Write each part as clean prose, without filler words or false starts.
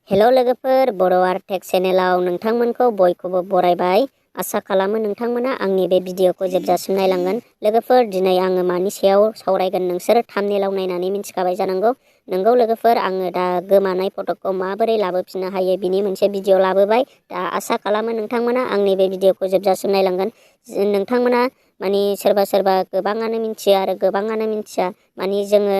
हेल' लोगोफोर बर' art tech चेनेलाव नोंथांमोनखौ बयखौबो बरायबाय। आसा खालामो नोंथांमोना आंनि बे भिडिअखौ जोबजासिम नायलांगोन। लोगोफोर दिनै आङो मानि सायाव सावरायगोन नोंसोर थाम्बनेलाव नायनानै मिन्थिखाबाय जानांगौ। नोंगौ लोगोफोर आङो दा गोमानाय फटकखौ माबोरै लाबोफिननो हायो बिनि मोनसे भिडिअ लाबोबाय। दा आसा खालामो नोंथांमोना आंनि बे भिडिअखौ जोबजासिम नायलांगोन। नोंथांमोना मानि सोरबा गोबाङानो मिन्थियो आरो गोबाङानो मिन्थिया। मानि जोङो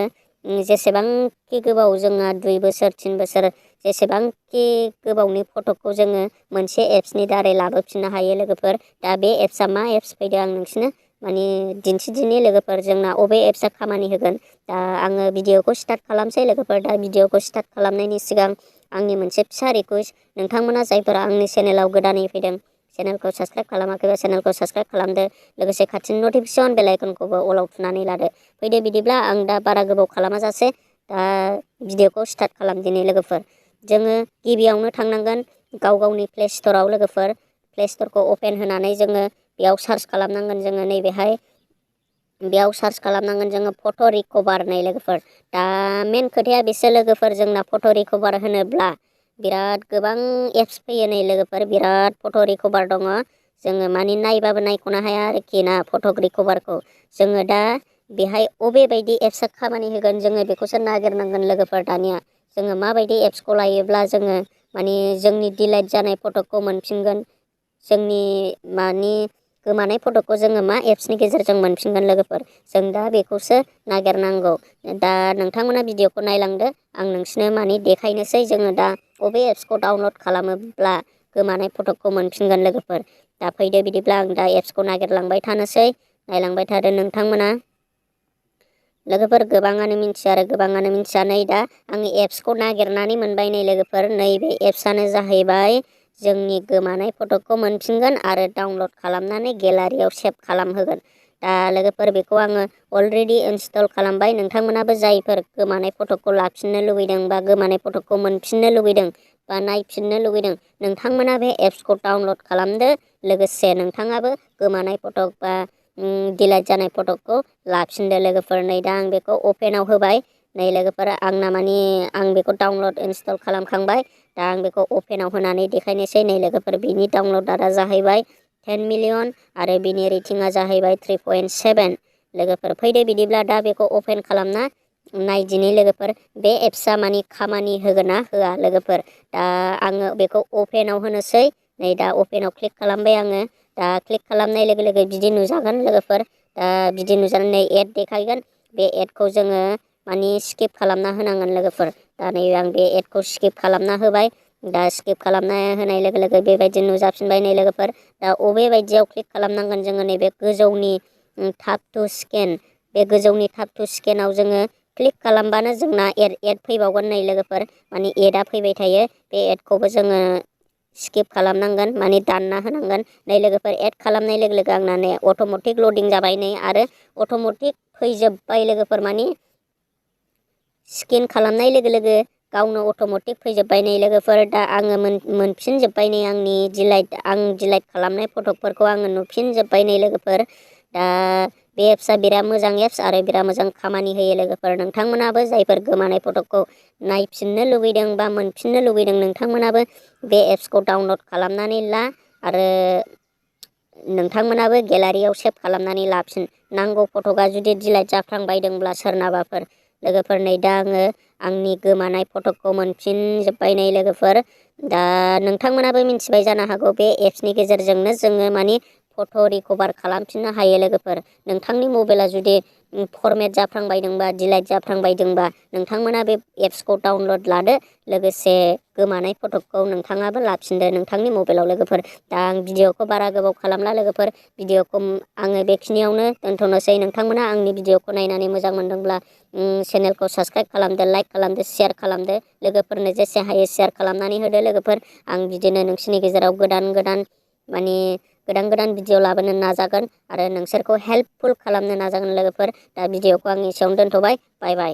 जेसेबांखि गोबाव जोंहा 2 बोसोर 3 बोसोर जेसेबांखि गोबावनि फटकखौ जोङो मोनसे एप्सनि दारै लाबोफिननो हायो लोगोफोर। दा बे एप्सआ मा एप्स फैदों आं नोंसिनो मानि दिन्थिदिनि लोगोफोर जोंना अबे एप्सआ खामानि होगोन। दा आङो भिडिअखौ स्टार्ट खालामसै लोगोफोर। दा भिडिअखौ स्टार्ट खालामनायनि सिगां आंनि मोनसे फिसा रिकुवेस्ट, नोंथांमोना जायफोरा आंनि चेनेलाव गोदानै फैदों चेनेलखौ साबस्क्राइब खालामाखैबा चेनेलखौ साबस्क्राइब खालामदो। लोगोसे खाथिनि नटिफिकेसन बेल आइकनखौबो अलाव थुनानै लादो। फैदो बिदिब्ला आं दा बारा गोबाव खालामाजासे दा भिडिअखौ स्टार्ट खालामदिनि लोगोफोर। जोङो गिबियावनो थांनांगोन गावनि प्ले स्ट'राव लोगोफोर। प्ले स्ट'रखौ अपेन होनानै जोङो बेयाव सार्च खालामनांगोन। जोङो नैबेहाय बेयाव सार्च खालामनांगोन जोङो फट' रिकभार होननाय लोगोफोर। दा मेन खोथाया बेसो लोगोफोर, जोंना फट' रिकभार होनोब्ला बिराद गोबां एप्स फैयो नै लोगोफोर। बिराद फट' रिकभार दङ। जोङो मानि नायबाबो नायख'नो हाया आरोखि ना फट' रिकभारखौ। जोङो दा बेहाय अबे बायदि एप्सआ खामानि होगोन जोङो बेखौसो नागिरनांगोन लोगोफोर। दानिया जोङो माबायदि एप्सखौ लायोब्ला जोङो मानि जोंनि डिलाइट जानाय फटकखौ मोनफिनगोन, जोंनि मानि गोमानाय फटकखौ जोङो मा एप्सनि गेजेरजों मोनफिनगोन लोगोफोर। जों दा बेखौसो नागिरनांगौ। दा नोंथांमोना भिडिअखौ नायलांदो, आं नोंसिनो मानि देखायनोसै जोङो दा अबे एप्सखौ डाउनलड खालामोब्ला गोमानाय फटकखौ मोनफिनगोन लोगोफोर। दा फैदो बिदिब्ला आं दा एप्सखौ नागिरलांबाय थानोसै, नायलांबाय थादो नोंथांमोना। लोगोफोर गोबाङानो मिन्थिया आरो गोबाङानो मिन्थिया। नै दा आङो एप्सखौ नागिरनानै मोनबाय नै लोगोफोर। नैबे एप्सआनो जाहैबाय जोंनि गोमानाय फटकखौ मोनफिनगोन आरो डाउनलड खालामनानै गेलारियाव सेभ खालामहोगोन। दा लोगोफोर बेखौ आङो अलरेडि इनस्टल खालामबाय। नोंथांमोनाबो जायफोर गोमानाय फटकखौ लाफिननो लुगैदों बा गोमानाय फटकखौ मोनफिननो लुगैदों बा नायफिननो लुगैदों, नोंथांमोना बे एप्सखौ डाउनलड खालामदो। लोगोसे नोंथाङाबो गोमानाय फटक बा डिलाइट जानाय फटकखौ लाफिनदो लोगोफोर। नै दा आं बेखौ अपेनाव होबाय। नै लोगोफोर आंना मानि आं बेखौ डाउनलड इनस्टल खालामखांबाय। दा आं बेखौ अपेनाव होनानै देखायनोसै। नै लोगोफोर बिनि डाउनलडआ जाहैबाय 10 मिलियन आरो बिनि रेटिंआ जाहैबाय 3.7 लोगोफोर। फैदो बिदिब्ला दा बेखौ अपेन खालामना नायदिनि लोगोफोर बे एप्सआ मानि खामानि होगोन ना होआ लोगोफोर। दा आङो बेखौ अपेनाव होनोसै। नै दा अपेनाव क्लिक खालामबाय आङो। दा क्लिक खालामनाय लोगो लोगो बिदि नुजागोन लोगोफोर। दा बिदि नुजानानै एड देखायगोन। बे एडखौ जोङो मानि स्किप खालामना होनांगोन लोगोफोर। दा नै आं बे एडखौ स्किप खालामना होबाय। दा स्किप खालामना होनाय लोगो लोगो बेबायदि नुजाफिनबाय नै लोगोफोर। दा अबे बायदियाव क्लिक खालामनांगोन जोङो नैबे गोजौनि थाब टु स्केन, बे गोजौनि थाब टु स्केनाव जोङो क्लिक खालामबानो जोंना एड फैबावगोन नै लोगोफोर। मानि एडआ फैबाय थायो। बे एडखौबो जोङो स्किप खालामनांगोन, मानि दानना होनांगोन। नै लोगोफोर एड खालामनाय लोगो लोगो आंना नै अट'मेटिक लडिं जाबाय नै आरो अट'मेटिक फैजोब्बाय लोगोफोर। मानि स्केन खालामनाय लोगो लोगो गावनो अट'मेटिक फैजोब्बाय नै लोगोफोर। दा आङो मोनफिनजोब्बाय नै आंनि डिलाइट खालामनाय फटकफोरखौ आङो नुफिनजोब्बाय नै लोगोफोर। दा बे एप्सआ बिराद मोजां एप्स आरो बिराद मोजां खामानि होयो लोगोफोर। नोंथांमोनाबो जायफोर गोमानाय फटकखौ नायफिननो लुगैदों बा मोनफिननो लुगैदों, नोंथांमोनाबो बे एप्सखौ डाउनलड खालामनानै ला आरो नोंथांमोनाबो गेलारियाव सेभ खालामनानै लाफिन। नांगौ फटकआ जुदि डिलाइट जाफ्लांबायदोंब्ला सोरनाबाफोर लोगोफोर। नै दा आङो आंनि गोमानाय फटकखौ मोनफिनजोब्बाय नै लोगोफोर। दा नोंथांमोनाबो मिन्थिबाय जानो हागौ बे एप्सनि गेजेरजोंनो जोङो मानि फट' रिकभार खालामफिननो हायो लोगोफोर। नोंथांनि मबाइला जुदि फरमेट जाफ्लांबायदोंबा डिलाइट जाफ्लांबायदोंबा नोंथांमोना बे एप्सखौ डाउनलड लादो। लोगोसे गोमानाय फटकखौ नोंथाङाबो लाफिनदो नोंथांनि मबाइलाव लोगोफोर। दा आं भिडिअखौ बारा गोबाव खालामला लोगोफोर। भिडिअखौ आङो बेखिनियावनो दोनथ'नोसै। नोंथांमोना आंनि भिडिअखौ नायनानै मोजां मोनदोंब्ला चेनेलखौ साबस्क्राइब खालामदो, लाइक खालामदो, शेयार खालामदो। लोगोफोरनो जेसे हायो शेयार खालामनानै होदो लोगोफोर। आं बिदिनो नोंसिनि गेजेराव गोदान गोदान भिडिअ लाबोनो नाजागोन आरो नोंसोरखौ हेल्पफुल खालामनो नाजागोन लोगोफोर। दा भिडिअखौ आं एसेयावनो दोनथ'बाय। बाय बाय।